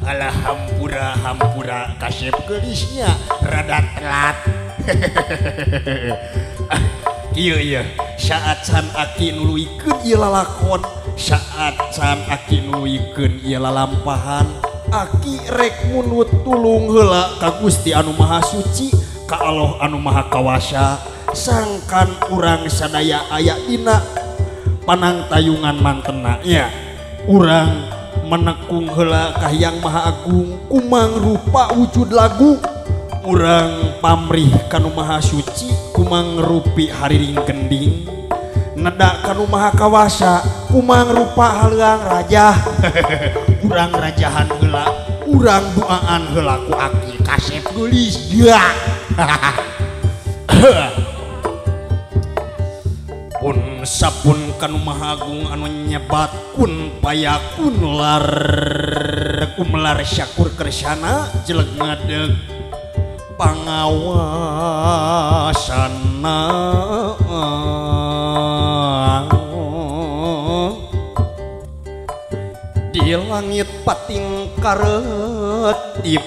Alah hampura hampura kasep geulisnya rada telat. Iya iya saat can aki nuluykeun ieu lalakon, saat can aki nuluykeun ieu lalampahan, aki rek munut tulung heula ka Gusti anu Maha Suci, ka Allah anu Maha Kawasa, sangkan urang sadaya aya dina panangtayungan mantena nya. Urang menekung heula ka Hyang Maha Agung kumang rupa wujud lagu, urang pamrih kanu Maha Suci kumang rupi hariring gending, neda kanu Maha Kawasa kumang rupa haleuang rajah. Urang rajahan heula, urang duaan heula ku aki kasep geulis dia. Pun sapun kanu Maha Agung anu nyebat kun payakun lar kumlar syakur kersana jeleg ngadeg pangawasana. Di langit pating karetip,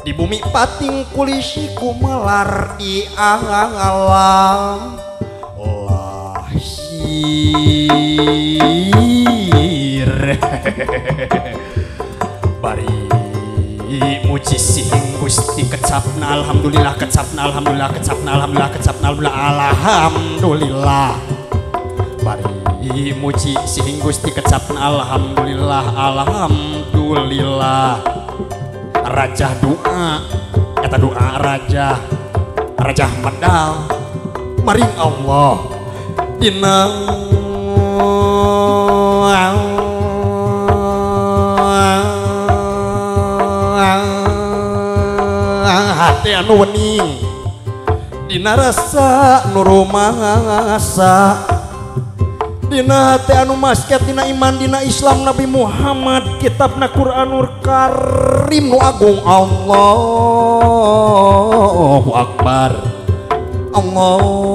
di bumi pating kulisi kumelar di alam lahir. Bari muji sihing Gusti kecapna alhamdulillah, kecapna alhamdulillah, kecapna alhamdulillah, kecapna alhamdulillah, alhamdulillah. Bari muji sihing Gusti kecapna alhamdulillah, alhamdulillah. Rajah doa eta doa raja, rajah medal maring Allah dina hati anu wening, dina rasa nu rumasa, dina hati anu masket, dina iman, dina Islam Nabi Muhammad, kitabna Quranul Karim nu agung. Allahu Akbar, Allahu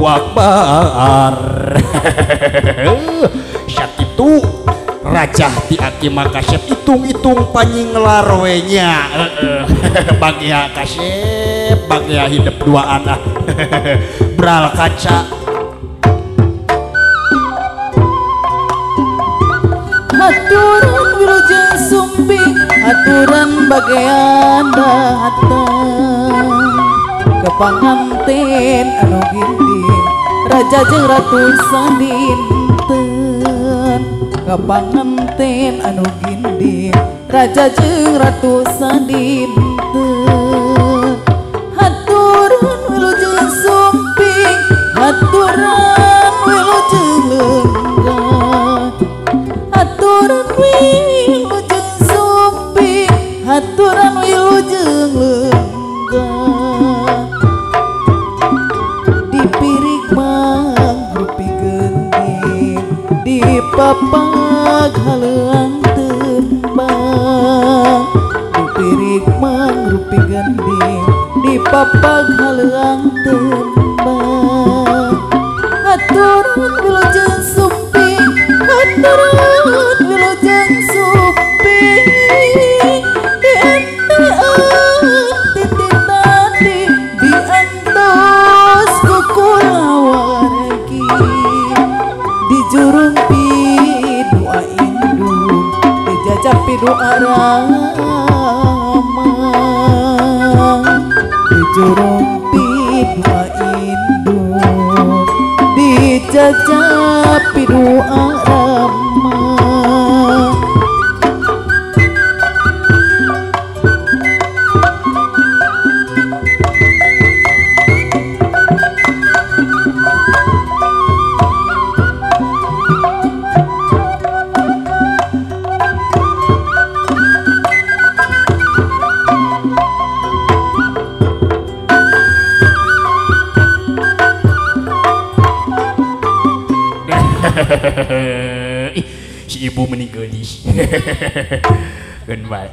Akbar. Sakitu rajah di aki makasep hitung-hitung panyinglar we nya. Bagya kasep, bagya hidup dua anak. Bral kaca. Haturan wilujeng sumping, haturan bagean datang ke panganten anu ginding, raja jeung ratu sadinten. Ke panganten anu ginding, raja jeung ratu sadinten. Haturan wilujeng sumping, haturan wilujeng lenggah, haturan wilujeng sumping, haturan wilujeng lenggah. Dipirik mangrupi gending, dipapag haleuang tembang. Dipirik mangrupi gending, dipapag haleuang tembang. Haturan wilujeng sumping, haturan wilujeng sumping, dianteun titi tadi, diantos ku kulawargi, dijurung pidua indung, dijajap pidua rama, dijurung pidua indung, dijajap pidua rama. Ih, si ibu meninggalis. Keun bae.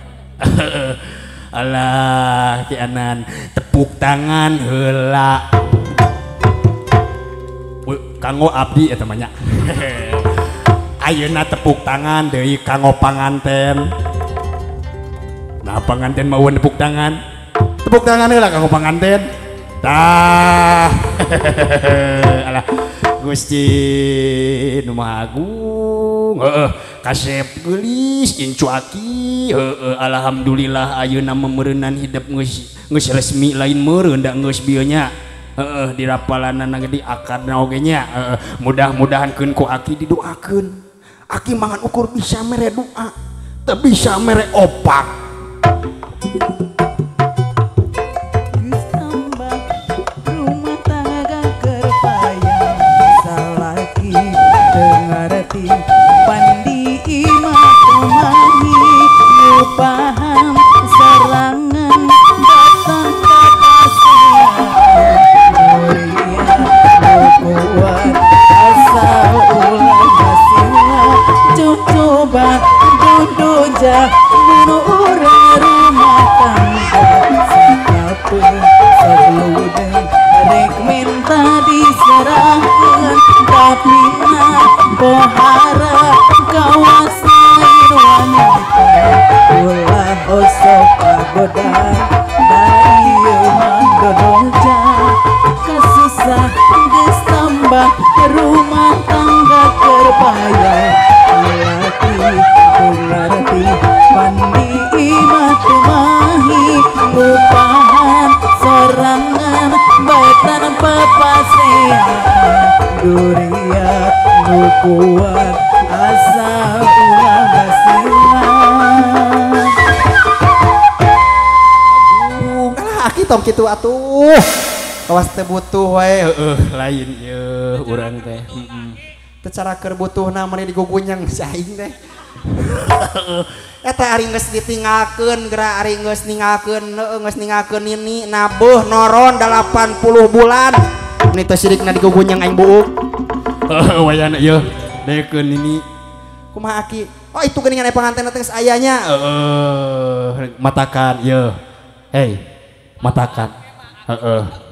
Alah, Ki Anan, tepuk tangan heula. Kanggo abdi eta mah nya. Ayeuna tepuk tangan deui kanggo panganten. Nah panganten mau tepuk tangan. Tepuk tangan heula kanggo panganten. Tah. Alah Gusti nu Maha Agung. Heeh, kasep geulis incu aki. Heeh, alhamdulillah ayeuna meumeureunnan hidep geus geus resmi lain meureun da geus bieu nya. Heeh, dirapalanana ge di akadna oge nya. Heeh, mudah-mudahan keun ku aki didoakeun. Aki mangan ukur bisa mere doa, teu bisa mere opak. Rumah tangga kerpaya salaki dengarti pandi imah temahi paham serangan datang kuat asal ulah basila coba duduja menu urang rumah tangga sakapeung sabludeng rek minta diserahkeun tapi na pohara kawasain wanita ulah osok kagoda dari mah dodoja kasusah geus tambah rumah tangga kerpaya laki tularti pandi imah temahi ngupahan sorangan baitan papasean duriat nu kuat asal ulah basilan. Alah aki tong kitu atuh. Kawas teu butuh wae heueuh lain ieu urang teh. Heeh. Teu cara keur butuhna meni digugunyang si aing teh. Eta ari geus ditinggalkeun geura ari geus ninggalkeun heueuh geus ninggalkeun nini nabuh noron 80 bulan. Meni teu sirikna digugunyang aing buuk. Heueuh wayana ieu dekeun nini. Kumaha aki? Oh itu geuningan aya panganten teh geus aya nya. Heueuh matakan ieu. Hei matakan. Heeh.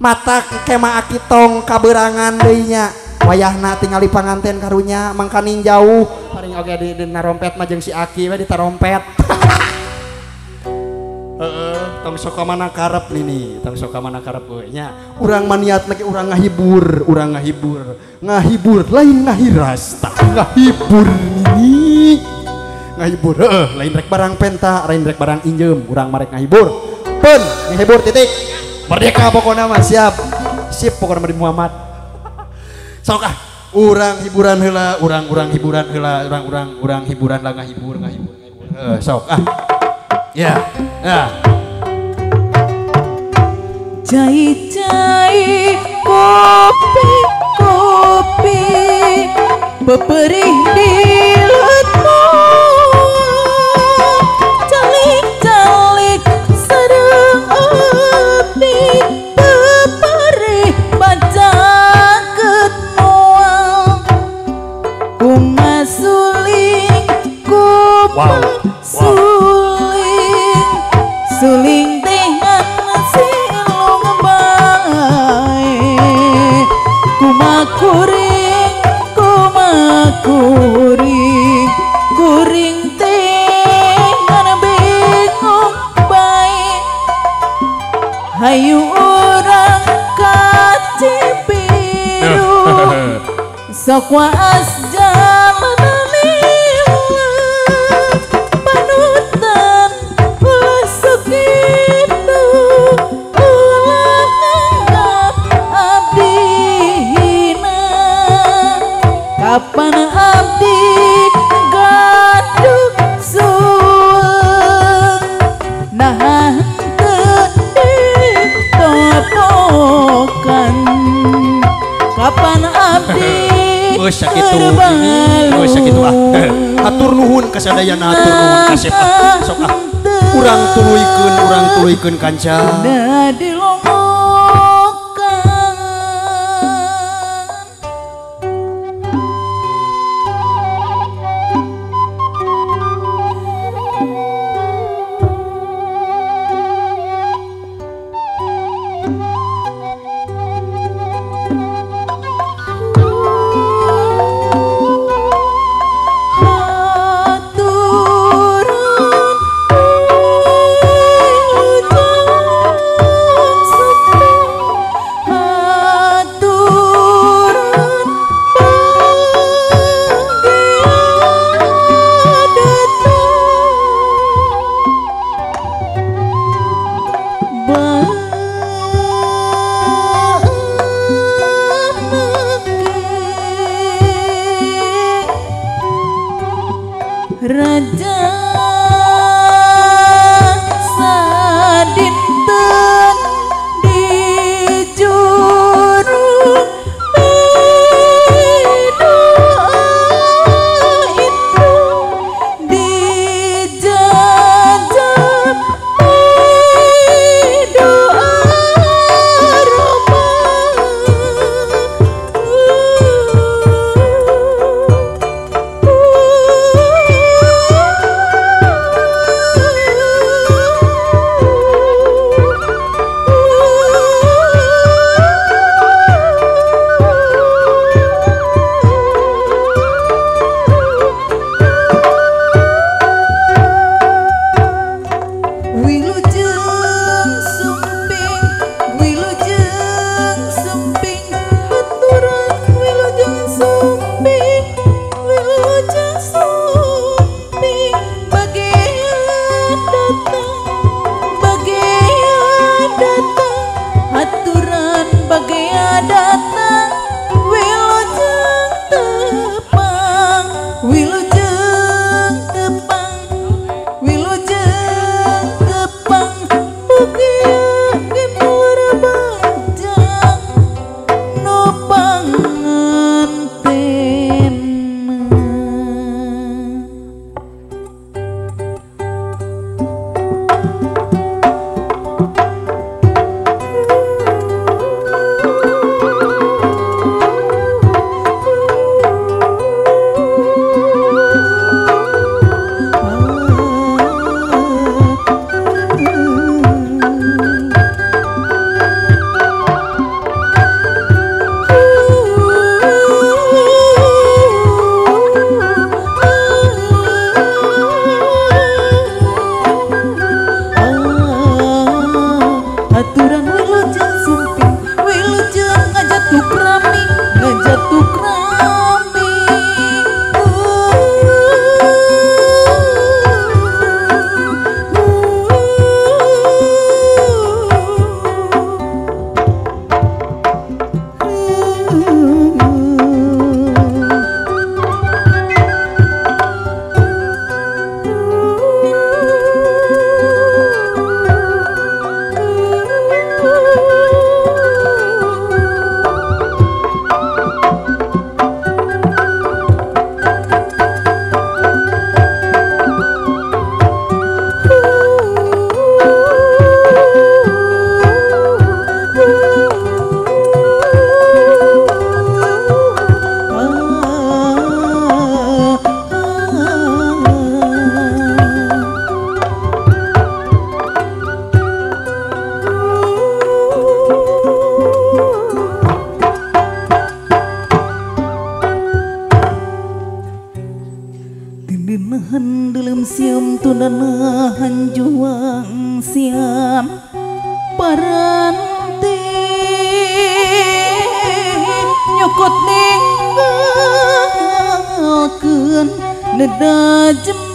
Mata kema aki tong kaberangan deui nya wayahna tingali panganten karunya mangkaning jauh paling oge di narompet mah jeung si aki we ditarompet. Heeh, tong sok ka mana karep nini, tong sok ka mana karep we nya. Urang mah niatna ge urang ngahibur, urang ngahibur. Ngahibur lain ngahiras, tah ngahibur nini. Ngahibur heueuh, lain rek barang penta, lain rek barang injem, urang mah rek ngahibur. Pun ngahibur titik. Merdeka pokoknya mah siap. Sip pokoknya mah di Muhammad. Sok ah, urang hiburan heula, urang-urang hiburan heula, urang-urang urang hiburan lah ngahibur, ngahibur, ngahibur. Heuh, sok ah. Ya. Ya. Cai-cai kopi kopi peperih di letmu calik-calik sareng api peperih bacaket moal kumasuling kumasuling suling dengan silung bae kumakuring kumakuring kuring dengan bingung bae hayu urang ka Cibiru sok waas jalan panutan ulah sakitu ulah nganggap abdi hina kapan abdi gaduh suweung nah henteu ditopokan kapan abdi Geus sakitu ini, geus sakitu ah. Hatur nuhun kasadayana, hatur nuhun kasep ah. Sok ah. Urang tuluykeun kanca. Raja sadinten di juru doa itu dijajab doa Roma. Wilujeng sumping, wilujeng sumping, aturan wilujeng sumping, wilujeng sumping, bagian datang, aturan bagian datang, wilujeng tepang, wilujeng tepang, wilujeng tepang, bagian gemur bajang nu panganten. Aturan wilujeng sumping, wilujeng ngajatuk rami, ngajatuk rami. Tindinahan dalam siam tunanahan juang siam paranti nyokot ninggalkeun neda jemari.